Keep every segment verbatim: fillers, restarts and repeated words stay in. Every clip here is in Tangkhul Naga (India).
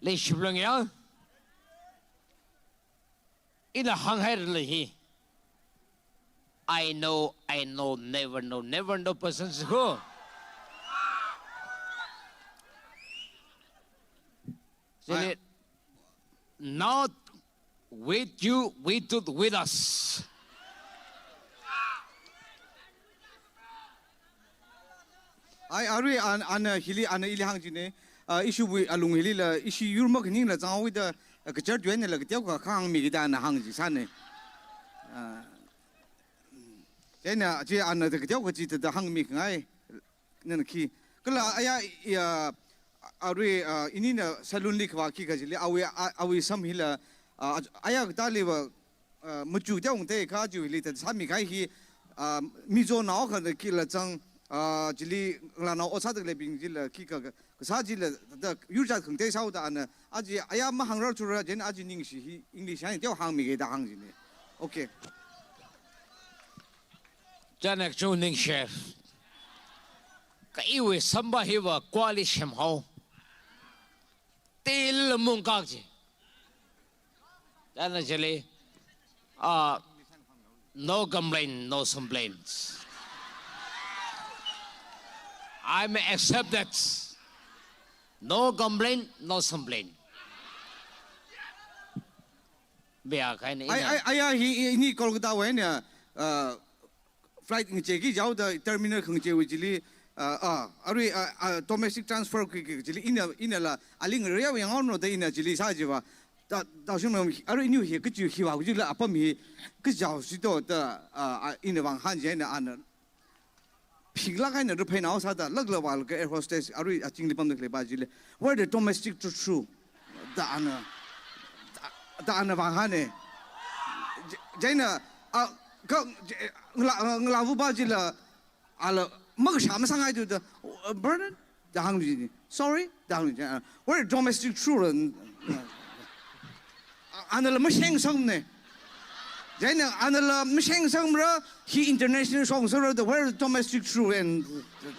Leishiblang ya. Ina hānghaira lei hi. I know, I know, never know, never know persons who. Chili, I- not with you, with, with us. Ai, arui an, ana hili, ana ili hāngchine. Ah, ishiwui alung hilila, ishi yur makhaningla zanghaowuida, ah, kachar tuihainala kateokha kahāngmiki da ana hāngchisāne. Ah, chieina chi ana da kateokha chi da, da hāngmikhangai. Nana khi. Kala aya, ya, arui, ah, inina salon li kavā khikha chili, awui, a, awui sam hila, ah, aya katāliva, ah, machu teong te kha chili ta sāmikahai hi, ah, Mizonao khana khila zang, ah, chili ngalānao ot sāda khaleibing chila khikha, kasā chila ta yur jat khangatei sāhaoda ana, aja aya mahāngrarthura, chieina aja ningshi hi English eina teo hāngmike da hāngchine. Okay. Chieina chu ningshi. Ka iwui sampa hiva kuali semhao. Teila mungkak chi. Chieina chili, ah, no complaint, no complaints. I may accept that. No complaint, no complaint. Bia kahaina Ai, ina. Ai, aya hi, ini Kolkata wui eina, ah, flight ngacheiki jihaoda terminal khangacheiwui chili, ah, ah, arui, ah, ah, domestic transfer ki, ki chili ina, inala, aling riya yang ono da ina chili sāchiva. Da, da shim arui iniwui hi, kachi hiva chila apam hi, kajihaosi to da, ah, ah, ina vāng hānchieina ana. Phinglāk eina rupheinao sāda, lākla vālaga air hostess, arui achingli pamda khaleipa chili, "Where the domestic tru tru?" da ana, da, da ana vāng hāne. Ch-, chieina, ah, ka, ch-, ngalā, ngalāva̱pa chila, ala, makashā masāngai tu da, "Uh, Bernard?" da hāngchine. "Sorry?" da hāngchine. "Where the domestic tru?" A-, anala masheng sangmane. Chieina anala masheng sangmara, hi international shong sāra da, "Where the domestic tru?" and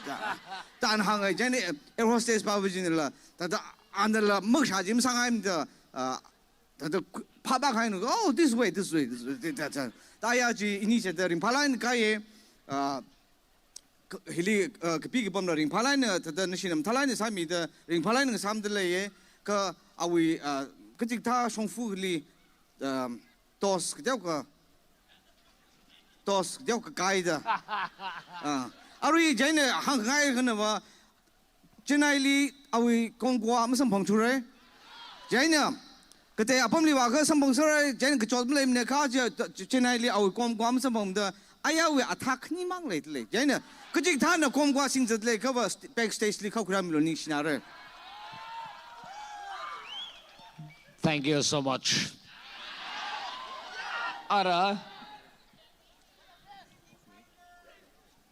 da, da ana hāngai. Chieina air hostess pava chinala, da, da anala makashā chi masāngaimada, ah, da, da phāpā kahaina, "Oh, this way, this way, this way," da, da, da. Da aya chi ini chida ringphālāk eina kaiye, ah, K-, hili, ah, kapi kapamla ringphālāk eina, thāda nashina mathālāk eina sāmida, ringphālāk eina ngasāmada leiye, kha awui, ah, kachikathā shongfali, um, toast kateokha, toast kateokha kaida. Ah, arui chieina hāngngai khanava, Chennai li awui komkwa masamphangthura. Chieina, katei apamli vākha samphangsāra, chieina kachot maleimana kha chi, Chennai li awui komkwa masamphangda, ayawui athā khanimang leidalei. Chieina, kachikathāna komkwa singzatlei khava st-, backstage li khaokhuirāmilu, ningshinara. Thank you so much. Ara,